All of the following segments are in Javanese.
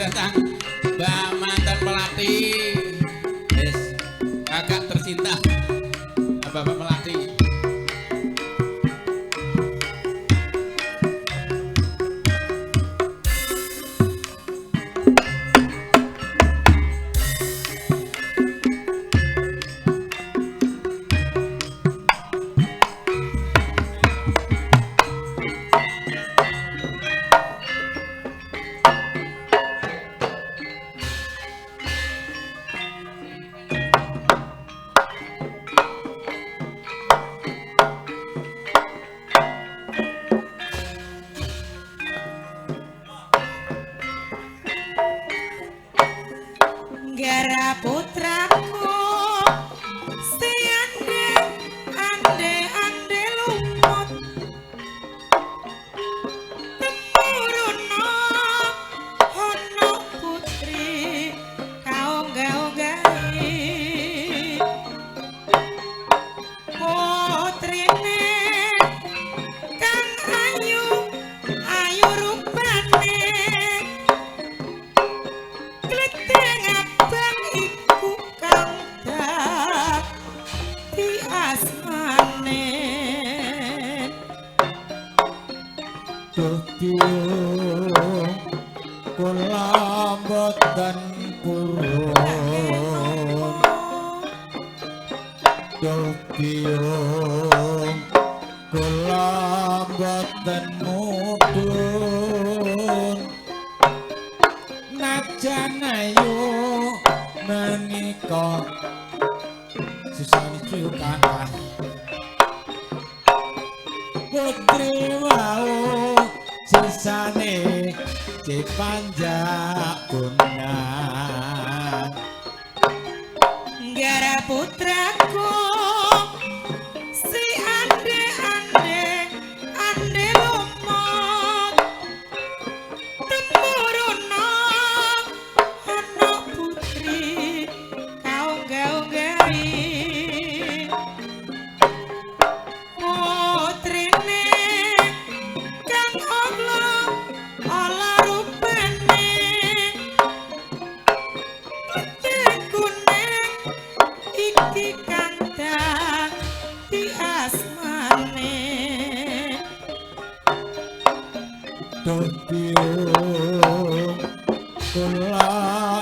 Datang Mbak mantan pelatih. Yes, kakak tercinta Bapak Melati. Gara putraku si ande ande ande lumut temuruna ono putri kaonggah-onggahi putrine kang ayu ayu rupane kleteng abang iku kang dadi asmane. Duh biyung kula mboten purun. Duh biyung kula mboten mudhun. Najan ayu menika sisane ciu kathah putri wau sisane cipanjak punang. Gara putraku si ande ande ande lumut temuruna ana putri kaonggah-onggahi putrine kang ala ala rupane kleteng kuning iki kang dadi asmane. Duh biyung kula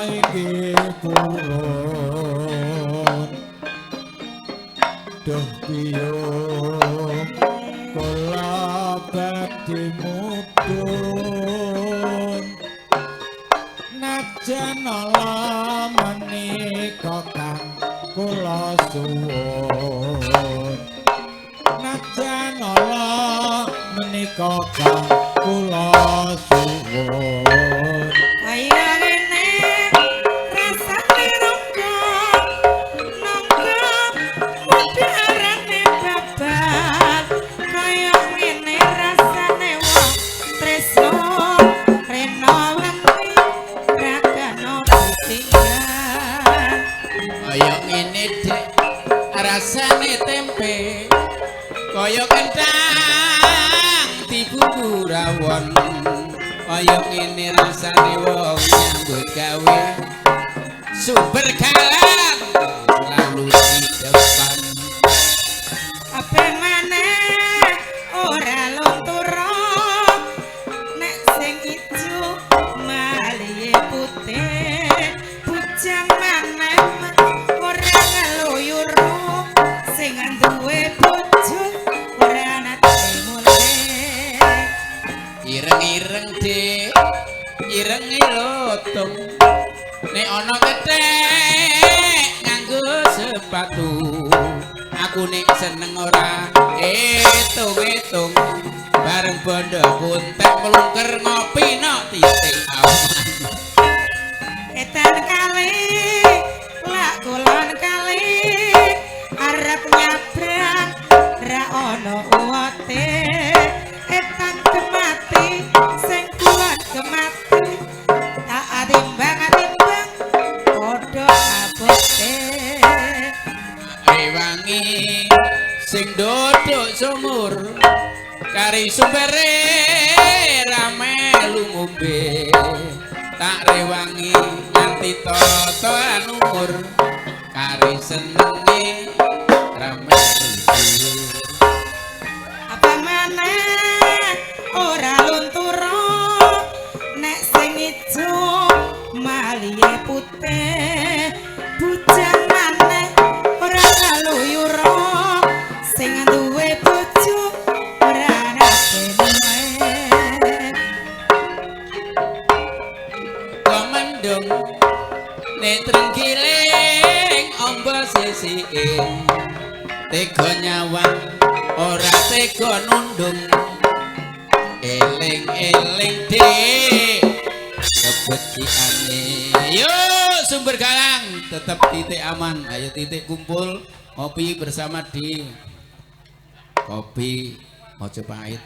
inggih purun. Duh biyung kula badhe mudhun. Najan ala menika kang kula suwun. Najan ala menika kang kula suwun. Kaya ngene rasane ronggo nangga mudarane babat. Kaya ngene rasane wong tresno rena wengi ra kena ditinggal. Kaya ngene Dik rasane tempe kaya kentang dibumbu rawon. Kaya ngene rasane wong nyambut gawe sumber galang selalu di depan. Ape maneh ora luntura nek sing ijo malihe putih bujang maneh ora ngeluyuru sing duwe bojo ora nate mulih. Ireng-ireng Dik, irenge lotung nek ana kethek nganggo sepatu. Aku nek seneng ora etung-etung bareng bondo kuntek mlungker ngopi nok titik awan. Etan kali lak kulon kali arep nyabrang ra ono uwote. Etan kemati sing kulon kemati tak timbang-timbang padha abote. Rewangi sing dodok sumur kari sumbere ra melu ngombe. Tak rewangi nganti totoan umur kari senenge rame. Apa maneh ora lunturo nek sing ijo malihe putih bujang maneh ora kaluyura sing duwe bojo ora nate. Komendung nek trenggiling amba sisike tega nyawang ora tega nundung eling-eling dik kebeciane. Yo Sumber Galang tetep titik aman. Ayo titik kumpul ngopi bersama di Kopi Mojopahit.